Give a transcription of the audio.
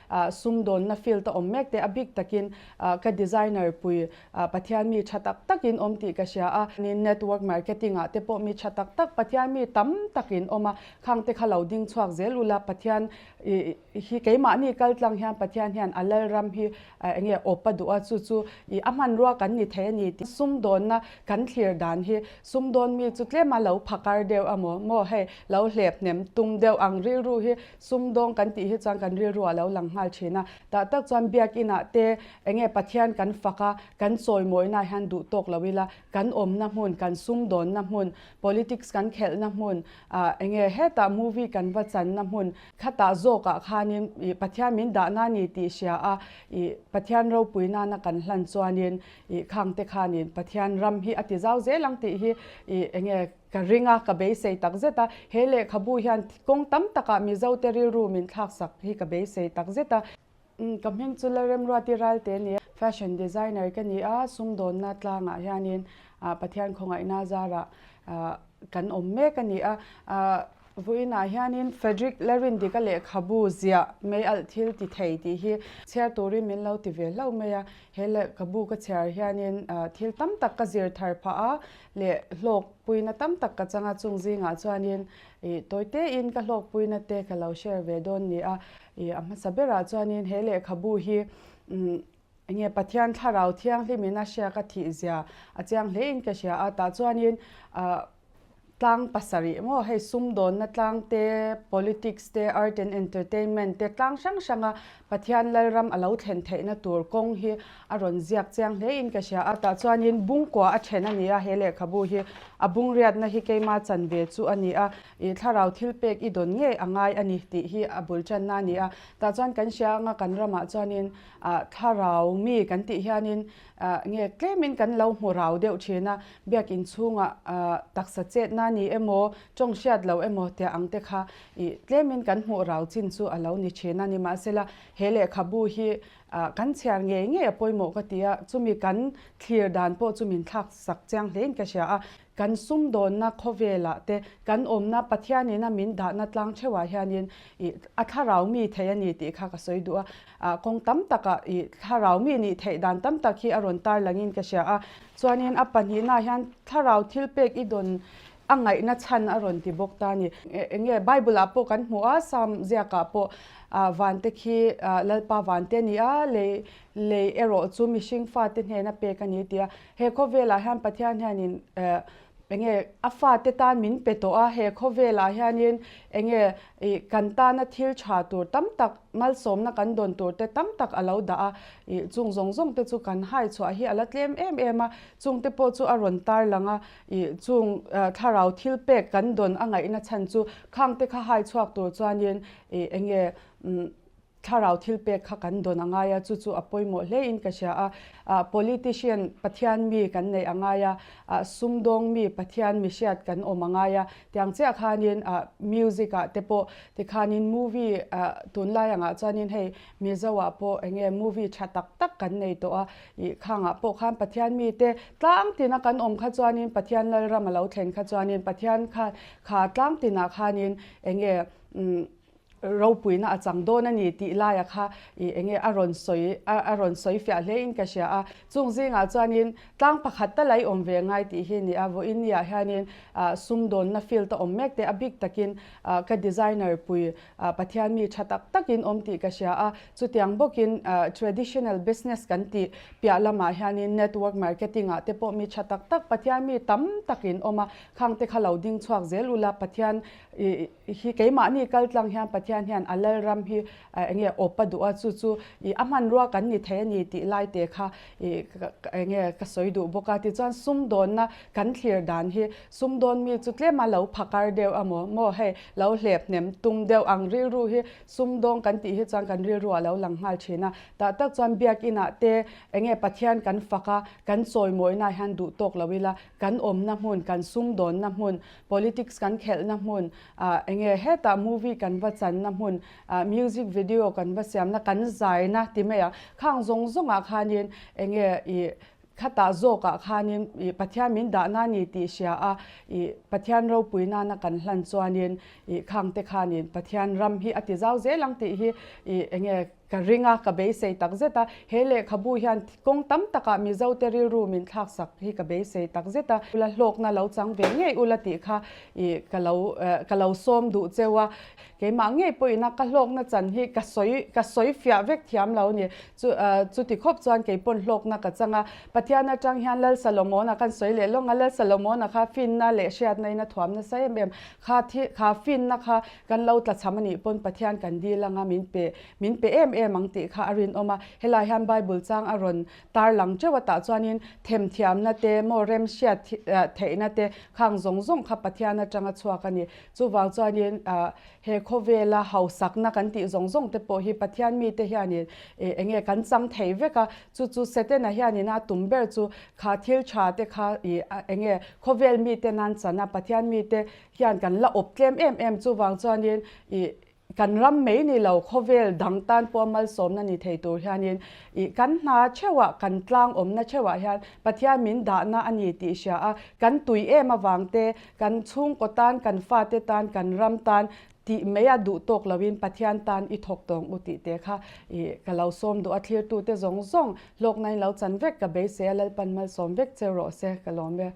sumdawnna field a awm mek te a bik takin ka designer pui Pathian mi tha tak takin awm tih ka hria a, network marketing ah te pawh mi tha tak tak Pathian mi tam takin awm a, khang te kha lo ding chhuak zel ula Pathian hi keimahni kal tlang hian Pathian hian a lal ram hi enge awp a duh a, chu chu i a hmanrua kan ni thei a ni tih sumdawnna kan thlir dan hi sumdawn mi chu tlema lo phakar deuh a maw maw hei lo hlep hnem tum deuh ang rilru hi sumdawng kan tih hi chuan kan rilru a lo lang nghal thin a, tah tak chuan biakinah te enge Pathian kan fak a, kan chawimawina hian duh tawk lo ila, kan awmna hmun, kan sumdawnna hmun, politics kan khelhna hmun, ah enge hetah movie kan va channa hmun, khatah zawkah khanin ih Pathian min dahna ni tih hria a, ih Pathian ropui nana kan hlan chuanin ih khangte khanin Pathian ram hi a ti zau zel ang tih hi ih enge ka ring a, ka beisei tak zet a, he lehkhabu hian kawng tam takah Mizote rilru min thlaksak hi ka beisei tak zet a. Ka hming chu Lalremruati Ralte a ni a, fashion designer ka ni a, sumdawnna tlangah hianin Pathian khawngaihna zarah kan awm mek a ni a. Vawiinah hianin Frederick Lalrindika lehkhabu ziah mei alh thil ti thei tih hi chhiar turin min lo ti ve hlauh mai a. He lehkhabu ka chhiar hianin thil tam tak ka zir thar phah a leh hlawkpuina tam tak ka chang a, chung zingah chuanin tawi tein ka hlawkpuina te ka lo share ve dawn ni a. I a hmasa berah chuanin he lehkhabu hi enge Pathian thlarau thianghlimin a hriak a thih zia a chiang hlein ka hria a, tah chuanin tlang pasarih maw hei sumdawnna tlang te, politics te, art and entertainment te tlang hrang hranga Pathian Lalram a lo thlen theihna tur kawng hi a rawn ziak chiang hlein ka hria a, tah chuanin bungkua a then a ni a, he lehkhabu hi a bungriatna hi keima chanve chu a ni a. I thlarau thil pek i dawn ngei a ngai a ni tih hi a bul tanna a ni a. Tah chuan kan hria anga kan ramah chuanin thlarau mi kan tih hianin nge tlemin kan lo hmu rau deuh thin a, biakin chhungah taksa chetna a ni emaw, tawng hriat lo emaw tia ang te kha i tlemin kan hmuh rau chin chu a lo ni thin a. Nimahsela he lehkhabu hi kan chhiar ngei ngei a pawimawh ka ti a, chumi kan thlir dan pawh chu min thlak sak chiang hlein ka hria a. Kan sumdawnna khawvelah te, kan awmna Pathianin a min dahna tlang theuhah hianin ih a thlarau mi thei a ni tih kha ka sawi duh a. Ah kawng tam takah ih thlarau mi nih theih dan tam tak hi a rawn tar langin ka hria a. Chuanin a pahnihnaah hian thlarau thil pek i dawn a ngaihna chhan a rawn ti bawk ta a ni. Enge Bible-ah pawh kan hmu a, Psalm ziakah pawh ah vante khi ah Lalpa vante a ni a, lei lei erawh chu mihring fate hnena pek a ni tih a. He khawvelah hian Pathian hianin enge a fate tan min pe tawh a, he khawvelah hianin enge ih kan tana thil tha tur tam tak, malsawmna kan dawn tur te tam tak a lo dah a, ih chung zawng zawng te chu kan hai chhuah hi a la tlem em em a, chung te pawh chu a rawn tar lang a, ih chung thlarau thil pek kan dawn a ngaihna chhan chu khang te kha hai chhuak tur chuanin ih enge Thlarau thil pek kha kan dawn a ngai a, chu chu a pawimawh hle in ka hria a. Ah politician Pathian mi kan neih a ngai a, ah sumdawng mi Pathian mi hriat kan awm a ngai a. Tiang chiah khanin ah music ah te pawh tikhanin movie ah tunlai angah chuanin hei Mizo ah pawh eng nge movie tha tak tak kan nei tawh a, ih khangah pawh khan Pathian mi te tlang tina kan awm kha chuanin Pathian Lalram a lo thlen kha chuanin Pathian kha kha tlang tinah khanin eng nge umm Ropuina a chang dawn a ni tih laia kha ih enge a rawn sawi a rawn sawi fiah hle in ka hria a. Chung zingah chuanin tlang pakhat tal a i awm ve ngai tih hi a ni a, vawiin niah hianin ah sumdawnna field a awm mek te a bik takin ah ka designer pui ah Pathian mi tha tak takin awm tih ka hria a. Chutiang bawkin ah traditional business kan tih piah lamah hianin network marketing ah te pawh mi tha tak tak Pathian mi tam takin awm a, khang te kha lo ding chhuak zel ula Pathian ih Hi keimahni kal tlang hian Pathian hian a Lalram hi enge awp a duh a, chu chu ih a hmanrua kan ni thei a ni tih lai te kha ih enge ka sawi duh bawk a. Tichuan sumdawnna kan thlir dan hi sumdawn mi chu tlema lo phakar deuh a maw maw hei lo hlep hnem tum deuh ang rilru hi sumdawng kan tih hi chuan kan rilru a lo lang nghal thin a. Tah tak chuan biakinah te enge Pathian kan fak a, kan chawimawina hian duh tawk lo ila kan awmna hmun, kan sumdawnna hmun, Politics kan khelhna hmun, ah enge hetah movie kan va channa hmun, ah music video kan va siamna, kan zaina ti mai a, khang zawng zawngah khanin enge ih khatah zawkah khanin ih Pathian min dahna ni tih hria a, ih Pathian ropui nana kan hlan chuanin ih khangte khanin Pathian ram hi a ti zau zel ang tih hi ih enge. ka ring a, ka beisei tak zet a. He lehkhabu hian kawng tam takah Mizote rilru min thlaksak hi ka beisei tak zet a. Ula hlawkna lo chang ve ngei ula tih kha ih ka lo ka lo sawm duh cheu a. Keimah ngei pawhin a ka hlawkna chan hi ka sawi ka sawi fiah vek thiam lo ni. Chu chuti khawp chuan kei pawn hlawkna ka chang a. Pathian atang hian Lal Salomona khan sawi leh lawng a, Lal Salomona kha finna leh hriatna in a thuam nasa em em. Kha thi kha finna kha kan lo tla cham a nih pawn Pathian kan dil anga min pe min pe em em ang tih kha a rinawm a. Helai hian Bible chang a rawn tar lang teuh a tah chuanin themthiamna te maw remhriat theihna te khang zawng zawng kha Pathian atanga chhuak a ni. Chuvang chuanin he khawvela hausakna kan tih zawng zawng te pawh hi Pathian mite hianin eng nge kan chang thei vek a, chu chu Setana hianin a tum ber chu kha thil tha te kha ih eng nge khawvel mite nan chan a, Pathian mite hian kan la awp tlem em em chuvang chuanin ih kan ram mai ni lo khawvel dang tan pawh malsawmna ni thei tur hianin ih kan hna theuhah kan tlang awmna theuhah hian Pathian min dahna a ni tih hria a, kan tui em avang te Kan chhungkaw tan, kan fate tan, kan ram tan tih mai a duh tawk loin Pathian tan i thawk tawng u tih te kha i ka lo sawm duh a, thlirtute zawng zawng hlawkna in lo chan vek ka beisei a, Lalpan malsawm vek che rawh se ka lawm e.